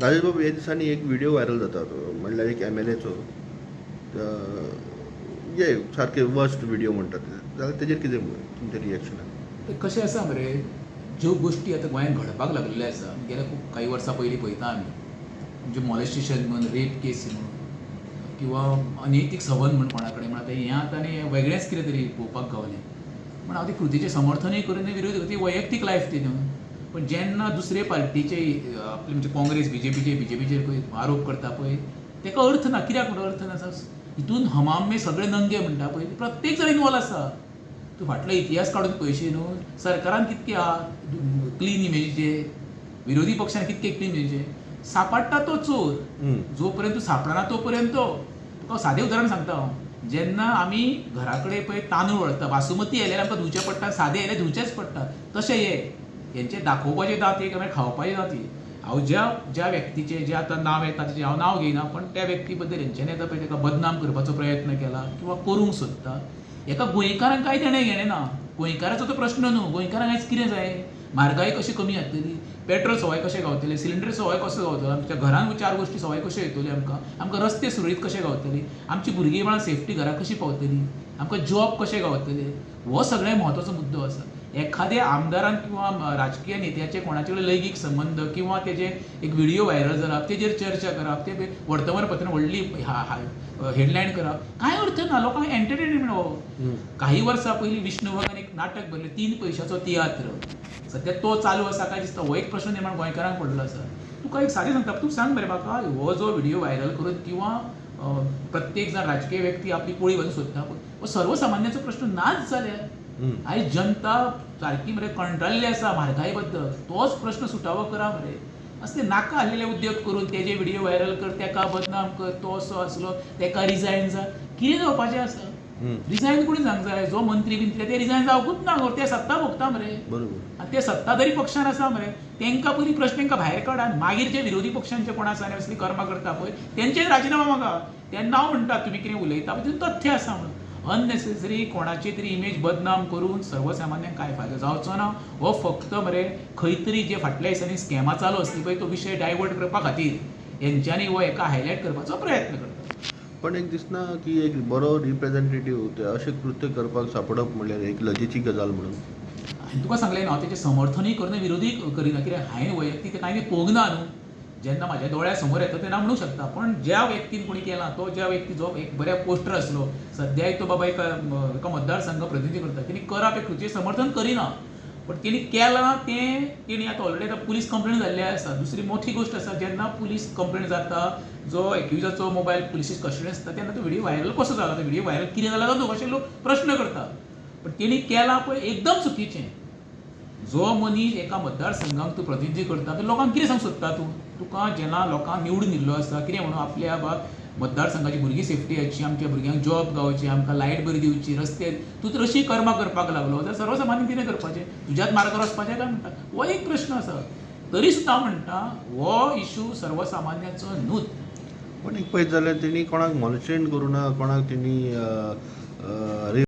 राजेश बाबू, हे दिसांनी एक व्हिडिओ व्हायरल जाता, म्हणल्यार एक एमएलएचो, जे सारके वर्स्ट व्हिडिओ म्हणटात, जाल्यार तेजेर कितें तुमचें रिएक्शन? ते कशें आसा मरे, ज्यो गोश्टी आतां गोंयांत घडपाक लागलेल्यो आसा, गेल्या खूब काही वर्सां पयलीं पळयता आमी, म्हणजे मॉलेस्टेशन म्हण, रेप केस म्हण किंवा अनैतीक संबंद म्हण कोणा कडेन म्हण, आतां हें आतां आनी वेगळेंच कितें तरी पळोवपाक गावलें. पूण हांव ते कृतीचें समर्थनूय करिना, विरोध, ती वैयक्तीक लायफ ती न्हू. पण जेन्ना दुसरे पार्टीचे, आपले म्हणजे काँग्रेस बीजेपीचे, बीजेपीचेर पळय आरोप करता पळय, तेका अर्थ ना. कित्याक म्हणटा अर्थ ना? हितून हमामे सगळे नंगे म्हणटा पळय, प्रत्येक जाण इनवॉल्व आसा. तूं फाटलो इतिहास काडून पळयशी न्हू, सरकारान कितके आहा क्लीन इमेजीचे, विरोधी पक्षान कितके क्लीन इमेजीचे, सापडटा तो चोर. जो पर्यंत तूं सापडना तो पर्यंत. तुका सादें उदाहरण सांगता हांव, जेन्ना आमी घरा कडेन पळय तांदूळ व्हरता, बासुमती आयल्यार आमकां धुवचें पडटा, सादें आयल्यार धुवचेंच पडटा. तशें हे हेंचे दाखोवपाचे दांत एक आनी खावपाचे दांत एक. हांव ज्या ज्या व्यक्तीचें जें आतां नांव येता तेजें हांव नांव घेयना, पण त्या व्यक्ती बद्दल हेंच्यांनी आतां पळय ताका बदनाम करपाचो प्रयत्न केला किंवा करूंक सोदता. एका गोंयकारांक कांय देणें घेणें ना. गोंयकाराचो तो प्रश्न न्हू. गोंयकारांक आयज कितें जाय? म्हारगाय कशी कमी जातली, पेट्रोल सवाय कशें गावतलें, सिलिंडर सवाय कसो गावतलो, आमच्या घरान चार गोश्टी सवाय कश्यो येतल्यो, आमकां आमकां रस्ते सुरळीत कशे गावतले, आमची भुरगीं बाळां सेफ्टी घरा कशी पावतली, आमकां जॉब कशें गावतले, हो सगळ्यात म्हत्वाचो मुद्दो आसा. एखाद्या आमदारान किंवा राजकीय नेत्याचे कोणाचे कडेन लैंगीक संबंद किंवा तेजे एक व्हिडिओ व्हायरल जावप, तेजेर चर्चा करप, ते वर्तमानपत्रान व्हडली हेडलायन करप, कांय अर्थ ना. लोकांक एंटरटेनमेंट हो. काही वर्सां पयलीं विष्णू भगान एक नाटक बरयलें, तीन पैशाचो तियात्र, सद्या तो चालू आसा काय दिसता. हो एक प्रश्न निर्माण गोंयकारांक पडलो आसा. तुका एक सादें सांगता, तूं सांग मरे म्हाका, हो जो व्हिडिओ व्हायरल करून किंवा प्रत्येक जाण राजकीय व्यक्ती आपली पोळी घालूंक सोदता, हो सर्वसामान्याचो प्रश्न नाच जाल्यार आयज जनता सारकी मरे कंटाळिल्ली आसा म्हारगाये बद्दल. तोच प्रश्न सुटावो करा मरे. असले नाका आसलेले उद्योग करून तेजे व्हिडिओ व्हायरल कर, तेका बदनाम कर, तो असो आसलो, तेका रिजायन जा, कितें जावपाचें आसा? रिजायन कोणी सांग जाय? जो मंत्री बीन ते रिजायन जावकूच ना, ते सत्ता भोगता मरे. आनी ते सत्ताधारी पक्षान आसा मरे. तेंकां पयलीं प्रश्न तेंकां भायर काड आनी मागीर जे विरोधी पक्षांचे कोण आसा आनी असली कर्मां करता पळय तेंचेर राजिनामा मागा. तेन्ना हांव म्हणटा तुमी कितें उलयता पळय तितून तथ्य आसा म्हणून. अननेसेसरी कोणाची तरी इमेज बदनाम करून सर्वसामान्यांक कांय फायदो जावचो ना. हो फक्त मरे खंय तरी जे फाटल्या दिसांनी स्कॅमां चालू आसली पळय, तो विशय डायवर्ट करपा खातीर हेंच्यांनी हो एका हायलायट करपाचो प्रयत्न करता. पण एक दिसना की एक बरो रिप्रेझेंटेटीव अशें कृत्य करपाक सापडप म्हणल्यार एक लजेची गजाल म्हणून? हांवें तुका सांगलें, हांव तेचें समर्थनूय करना, विरोधूय करिना. कित्याक हांवें वैयक्तीक तें कांय पळोवंक ना न्हू. जेन्ना म्हाज्या दोळ्या समोर येता तेन्ना म्हणूंक शकता. पण ज्या व्यक्तीन कोणी केलां, तो ज्या व्यक्ती जो एक बऱ्या पोस्टर आसलो, सद्याय तो बाबा एका एका मतदारसंघ प्रतिनिधी करता, तेणी करप हें कृतीचें समर्थन करिना, पण तेणी केलां तें तेणी आतां ऑलरेडी आतां पुलीस कंप्लेन जाल्ली आसा. दुसरी मोठी गोश्ट आसा, जेन्ना पुलीस कंप्लेन जाता, जो एक्युजाचो मोबायल पुलिसी कस्टडी आसता, तेन्ना तो व्हिडिओ व्हायरल कसो जाला, तो व्हिडिओ व्हायरल कितें जाला तो अशे लोक प्रश्न करता. पण तेणी केलां पळय एकदम चुकीचें. जो मनीस एका मतदारसंघाक तूं प्रतिनिधी करता, ते लोकांक कितें सांगूंक सोदता तूं? तुका जेन्ना लोकांक निवडून दिल्लो आसा कितें म्हणून, आपल्या बा मतदारसंघाची भुरगीं सेफ्टी जावची, आमच्या भुरग्यांक जॉब गावची, आमकां लायट बरी दिवची, रस्ते, तूं तर अशी कर्मां करपाक लागलो जाल्यार सर्वसामान्य कितें करपाचें? तुज्याच मार्गार वचपाचें काय म्हणटा? हो एक प्रश्न आसा. तरी सुद्दां हांव म्हणटा हो इशू सर्वसामान्याचो न्हूच. पण एक पळयत जाल्यार तेणी कोणाक मॉलेस्टेशन करूं ना, कोणाक तेणी रेप